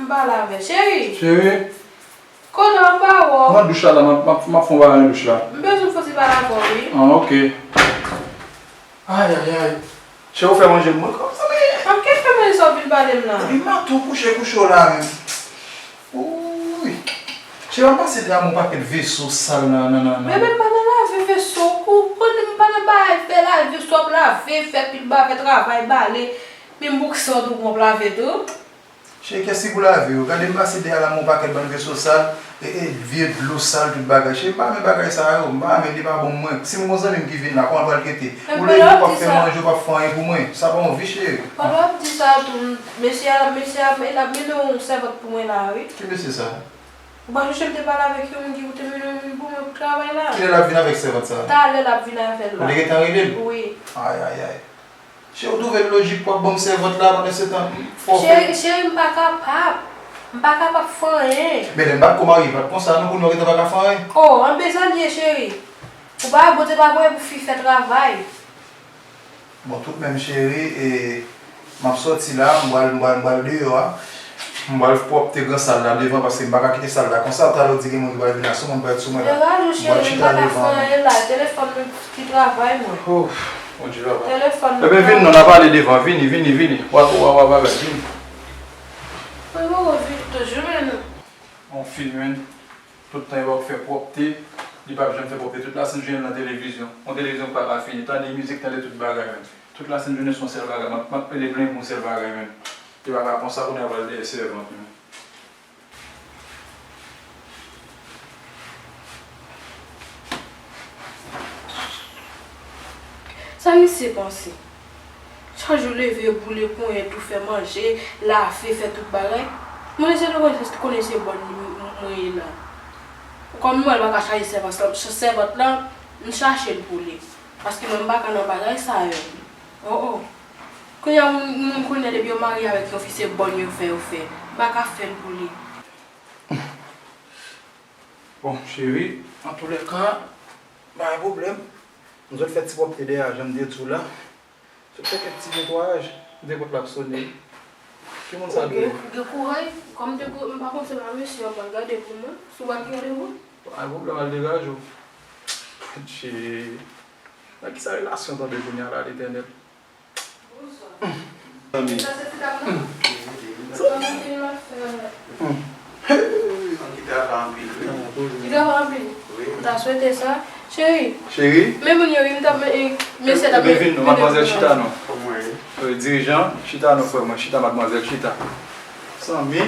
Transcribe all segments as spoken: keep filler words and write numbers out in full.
Pale avè cheri. Cheri. Kote w ap ba wè w? Nan douch la, la, m ap, m ap, m ap fè yon bagay nan douch la. M bezwen fè ti pale avè w, wi. Ah, ok. Ay, ay, ay. Cheri, ou fè manje pou mwen kòm sa, men. Ok, fè manje sa w vin pale m la. Epi maten w kouche, kouche w la menm. Wouy. Cheri, m pase dèyè yon pakèt veso sal nan, nan, nan, nan. Bebe, m pa nan lave veso. Ou konn m pa nan bagay fè lave veso, ap lave, fè pil bagay, fè travay, bale. Menm bouksan tou, m ap lave tou. Cheri, kiyès ki pou lave yo? Gade m pase dèyè la, m wè yon pakèt bann veso sal, e, e, vye dlo sal, tout bagay. Cheri, m pa renmen bagay sa yo, m pa renmen, li pa bon pou mwen. Si m gon zanmi m ki vin la, kòman l pral rete? Ou leve, ou p ap fè manje, ou p ap fè anyen pou mwen. Sa pa yon vi, cheri. Pandan w ap di sa tou, mesye a, mesye a, l ap mennen yon sèvant pou mwen la, wi. Ki mesye sa? Ou pa sonje m te pale avèk yon moun ki te mennen yon moun pou mwen pou travay la? Kilè l ap vin avèk sèvant sa? Talè l ap vin avè l la. Ou te gentan rele l? Wi. Ay, ay, ay. Cheri, ou twouve l lojik pou w ap ban m sèvant la pandan se tan fò fè. Cheri, cheri, m pa kapab. M pa kapab fè anyen. Men lè m pa t ko marye, pa t konsa non, kounye a w gentan pa ka fè anyen. Oh, anben sa l ye, cheri. Ou pa wè Bondye pa voye pou fi fè travay. Bon, tout menm cheri, e, m ap sòti la, m pral, m pral, m pral deyò a. M pral pwòpte gran sal la devan, paske m pa ka kite sal la konsa. Talè w di gen moun ki pral vin la, sou moun pral sou mwen la. Degaje w, cheri, m pa ka fè anyen la. Telefòn mwen ki travay mwen. Ouf, Bondye papa. Telefòn mwen. Ebyen, vin non, n a pale devan. Vini, vini, vini. W a, w a, w a, w a, vini. Mwen, mwen, vin toujou, men. On fi, men. Tout tan, e pa w k fè pwòpte. Li p ap janm fè pwòpte. Tout lasent jounen l nan televizyon. On televizyon k pa ka fini. Tande mizik, tande tout bagay, men. Tout lasent jounen se yon sèl bagay. M ap, m ap plede plenn pou yon sèl bagay, men. Li pa ka konsa, kounye a pral dèyè sèvant, men. Sa misye panse? Chak jou leve, boule, konyen, tou fè manje, lave, fè tout bagay. Mwen se nou konnen se bòn li m-, m-, mwen ye la. Kòm mwen pa ka chache sèvant lan, sèvant lan, m chache l pou li. Paske mwen m pa ka nan bagay sa yo. Oh, oh. Kounye a, moun, moun konnen depi yo marye avèk yon fi, se bòn yo fè, yo fè. M pa ka fè l pou li. Bon, cheri, antoulèka, pa gen pwoblèm. M sot fè ti pwòpte dèyè a, jan m te di w la. Sot fè kèk ti netwayaj. M te konn l ap sone. Ki moun sa dwe? Ou gen, ou gen kouraj. Kòm m te ko-, m pa konn se pa mesye an, m pral gade pou mwen. Si w pral gade pou mwen. Pa gen pwoblèm, al degaje w. Adje. Nan kisa relasyon tonbe kounye a la, Letènèl? Zanmi. Sa se ti dam nan? Zanmi, ki l ap fè la? Ki travay anpil, wi. Ki travay anpil? Wi. M ta swete sa. Cheri. Cheri. Men moun yo, wi, m ta, men, e, mesye t ap. Ebyen, vin non, madmwazèl, chita non. Kòman w ye? Wi, dirijan, chita non, frè mwen, chita, madmwazèl, chita. Zanmi.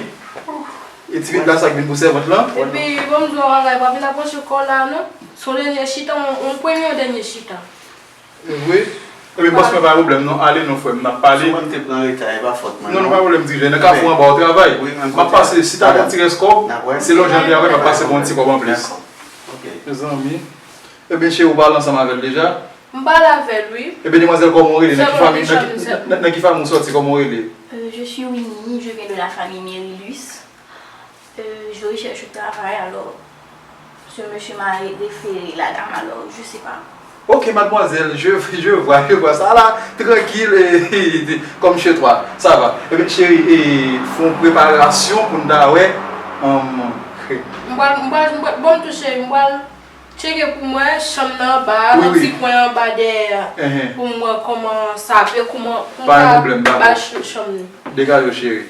E ti vit la, sa k vin pou sèvant lan? Epi, bon, m di w yon bagay, pa vin apwoche kò w la, non. Se yon dènye chita, yon, yon premye, yon dènye chita. Wi. Ebyen, bòs mwen, pa gen pwoblèm non, ale non, frè m, n ap pale. Si mwen te pran reta, e pa fòt mwen non. Non, non, pa gen pwoblèm, dirijan. Nan kafou anba w travay. M ap pase, si ta gen yon ti rès kòb, se lè w janbe avè m, m ap pase pou yon ti kòb anplis. Dakò. Ok. Mezanmi. Ebyen, cheri, ou pale ansanm avè l deja? M pale avè l, wi. Ebyen, demwazèl, kòman w rele? Nan ki fanmi, nan ki, nan, nan ki fanmi w sòti? Kòman w rele? Euh, je suis Winnie, je viens de la famille Mérilus. Euh, je recherche un travail, alors ce monsieur m'a ré-, référé la dame, alors je sais pas. Ok, mademoiselle, je, je vois, je vois ça là, tranquille, et, et, et, comme chez toi, ça va. Ebyen, cheri, e, fè yon preparasyon pou n ta wè, um, M pral, m pral, m pral, bon, m touche, m pral tcheke pou mwen, chanm nan anba, yon ti kwen anba dèyè, pou m wè kòman sa, e kòman, pou m ka bay ch-, chanm nan. Degaje w, cheri.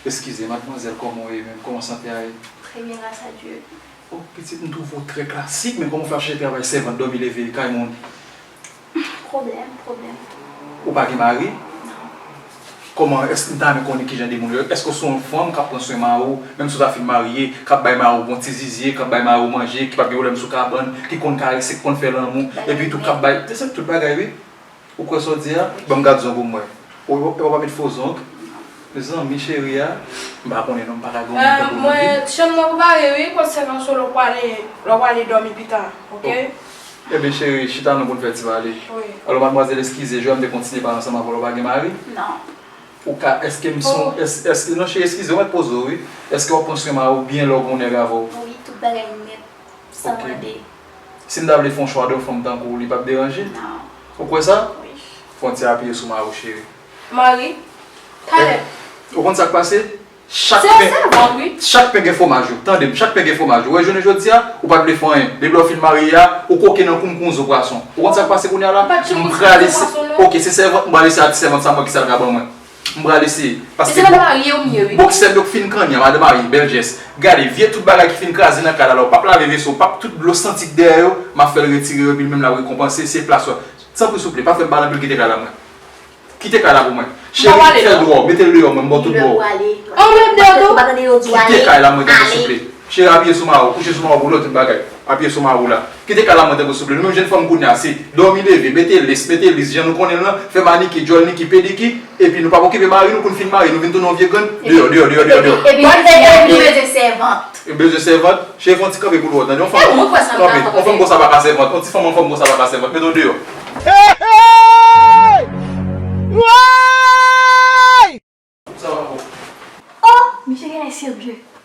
Eskize, madmwazèl, kòman w ye menm? Kòman sante a ye? Très bien, grâce à Dieu. Oh, pitit, m twouve w trè klasik, men kòman w fè ap chèche travay sèvant, dòmi leve, kay moun? Pwoblèm, pwoblèm. Ou pa gen mari? Non. Kòman, èske m ta renmen konnen kijan de moun yo ye? Èske w se yon fanm k ap pran swen mari w, menm si w ta fin marye, k ap bay mari w bon ti zizye, k ap bay mari w manje, ki p ap gen pwoblèm sou kabann, ki konn karese, ki konn fè lanmou, epi tou k ap bay, se tout bagay, wi. Ou kwè sa w di a? Ban m gad zong ou m wè. Ou, ou, ou pa met fo zong? Mezanmi, cheri a, m pa konnen non, m pa ka gen yon moun tankou w non. Mwen, chanm nan prepare, wi, konn sèvant solo, w prale, lè w prale dòmi pita, ok? Ebyen, cheri, chita non pou n fè ti pale. Wi. Alò, madmwazèl, eskize, jwè m te kontinye pale ansanm avè w, ou pa gen mari? Non. Ou ka, èske m son, èske, èske, non, cheri, eskize, ou mèt poze w, wi. Èske w ap pran swen mari w byen lè w gen yon nèg avè w? Wi, tout bagay nèt. San mande. Si m ta vle fè yon chwa de yon fanm tankou w, li p ap deranje? Non. Ou kwè sa? Wi. Fè yon ti apiye sou mari w, cheri. Mari? Talè. Ou konn sa k pase? Chak Se yon pen, sèvant, wi. Chak pen gen fwomaj ou. Tande m, chak pen gen fwomaj ou. Wè, jounen jodi a, ou pa t vle fè anyen. Depi lè w fin marye a, ou koke nan kou m kou yon zo pwason. Ou konn sa k pase kounye a la? M pral eseye. Ok, se sèvant, m pral eseye a ti sèvant sa m wè ki sa l ka ban mwen. M pral eseye. Paske bòksè m yo k fin kanyen, madan Marie, bèl jès. Gade, vye tout bagay ki fin kraze nan kay la la, w p ap lave veso, w p ap tout dlo santi k dèyè yo, m ap fè l retire yo, epi l menm l ap rekonpanse, se plas wè. Tanpri souple, pa fè m pale anpil, kite kay la mwen. Kite kay la pou mwen. Cheri, fè dwa w, mete l deyò mwen, m ba w tout dwa w. An, ou menm deyò tou? Kite kay la mwen tanpri souple. Cheri, apiye sou mari w, kouche sou mari w pou lè tout bagay. Apiye sou mari w la. Kite kay la mwen tanpri souple. Nou menm jenn fanm kounye a, se dòmi leve, mete lès, mete lis, jan nou konnen l lan, fè maniki, djòl niki, pediki, epi nou p ap okipe mari nou, kou n fin marye, nou vin tounen yon vye grann. Deyò, deyò, deyò, deyò, deyò. Epi, epi, epi, epi, bezwen sèvant. Bezwen sèvant, cheri, fè yon ti kanpe pou nou, tande. Yon fanm, mwen kwè sa m ta fè. Yon fanm konsa pa ka sèvant, yon ti fanm an fanm konsa pa ka sèvant, mete w deyò. Oh, misye genlè serye.